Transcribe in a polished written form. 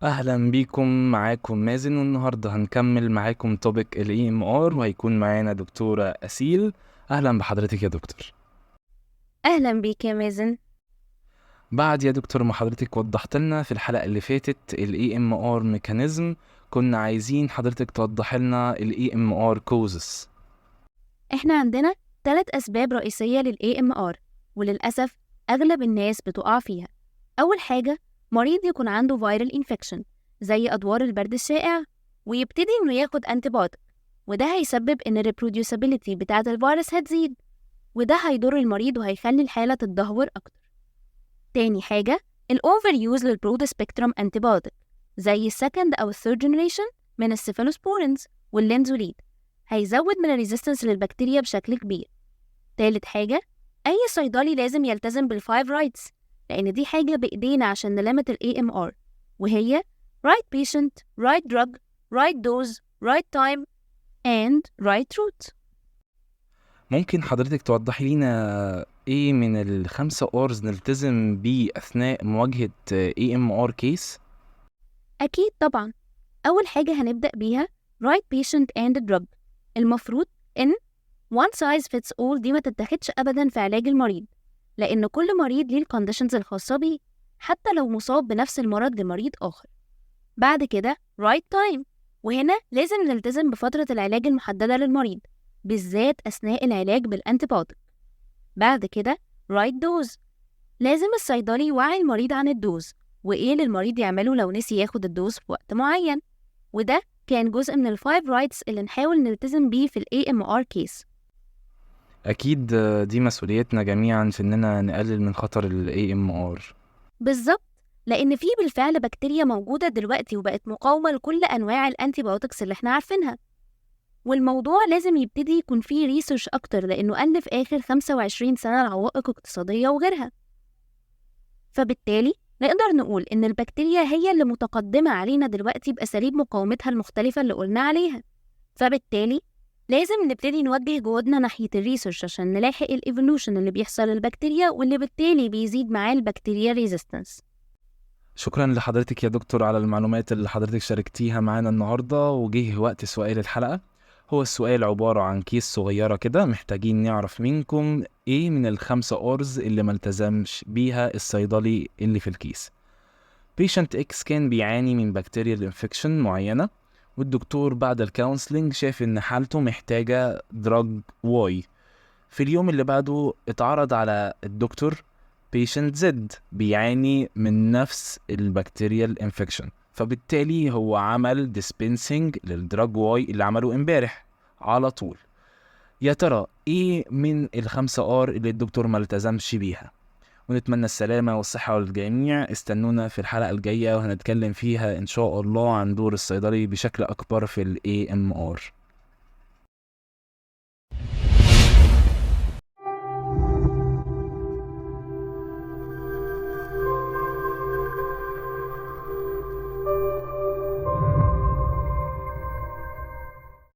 اهلا بيكم، معاكم مازن، والنهارده هنكمل معاكم topic ال AMR، وهيكون معانا دكتورة أسيل. اهلا بحضرتك يا دكتور. أهلا بيك يا مازن. بعد يا دكتور ما حضرتك وضحت لنا في الحلقة اللي فاتت ال AMR mechanism، كنا عايزين حضرتك توضح لنا ال AMR causes. احنا عندنا 3 أسباب رئيسية لل AMR، وللأسف أغلب الناس بتقع فيها. أول حاجة، مريض يكون عنده viral infection زي أدوار البرد الشائع، ويبتدي إنه ياخد antibiotic، وده هيسبب إن ال reproducibility بتاعة الفيروس هتزيد، وده هيضر المريض وهيخلي الحالة تتدهور أكتر. تاني حاجة، ال overuse لل broad spectrum antibiotic زي ال second أو ال third generation من ال cephalosporins وال linezolid، هيزود من ال resistance للبكتيريا بشكل كبير. تالت حاجة، أي صيدلي لازم يلتزم بال five rights، لأن دي حاجة بإيدينا عشان ن limit ال AMR، وهي right patient, right drug, right dose, right time and right route. ممكن حضرتك توضحي لنا ايه من الخمسة R's نلتزم بيه أثناء مواجهة AMR case؟ أكيد طبعا. أول حاجة هنبدأ بيها right patient and drug. المفروض إن one size fits all دي ما تتاخدش أبدا في علاج المريض، لأن كل مريض ليه ال conditions الخاصة بيه، حتى لو مصاب بنفس المرض لمريض آخر. بعد كده right time، وهنا لازم نلتزم بفترة العلاج المحددة للمريض، بالذات أثناء العلاج بال antibiotic. بعد كده right dose، لازم الصيدلي يوعي المريض عن ال dose وإيه اللي المريض يعمله لو نسي ياخد ال dose في وقت معين، وده كان جزء من ال five rights اللي نحاول نلتزم بيه في ال AMR case. أكيد دي مسؤوليتنا جميعا في إننا نقلل من خطر ال AMR. بالظبط، لأن في بالفعل بكتيريا موجودة دلوقتي وبقت مقاومة لكل أنواع ال antibiotics اللي احنا عارفينها، والموضوع لازم يبتدي يكون فيه research أكتر، لأنه قل في آخر 25 سنة لعوائق اقتصادية وغيرها. فبالتالي نقدر نقول إن البكتيريا هي اللي متقدمة علينا دلوقتي بأساليب مقاومتها المختلفة اللي قلنا عليها، فبالتالي لازم نبتدي نوجه جهودنا ناحية ال research عشان نلاحق ال evolution اللي بيحصل للبكتيريا، واللي بالتالي بيزيد معاه ال bacterial resistance. شكرا لحضرتك يا دكتور على المعلومات اللي حضرتك شاركتيها معانا النهاردة. وجه وقت سؤال الحلقة. هو السؤال عبارة عن case صغيرة كده، محتاجين نعرف منكم ايه من الخمسة R's اللي ما التزمش بيها الصيدلي اللي في ال case. patient X كان بيعاني من bacterial infection معينة، والدكتور بعد ال counseling شاف ان حالته محتاجة drug Y. في اليوم اللي بعده اتعرض على الدكتور patient Z بيعاني من نفس ال bacterial infection، فبالتالي هو عمل dispensing لل drug Y اللي عمله امبارح على طول. يا ترى ايه من الخمسة R اللي الدكتور ما التزمش بيها؟ ونتمنى السلامة والصحة للجميع. استنونا في الحلقة الجاية وهنتكلم فيها إن شاء الله عن دور الصيدلي بشكل أكبر في ال AMR.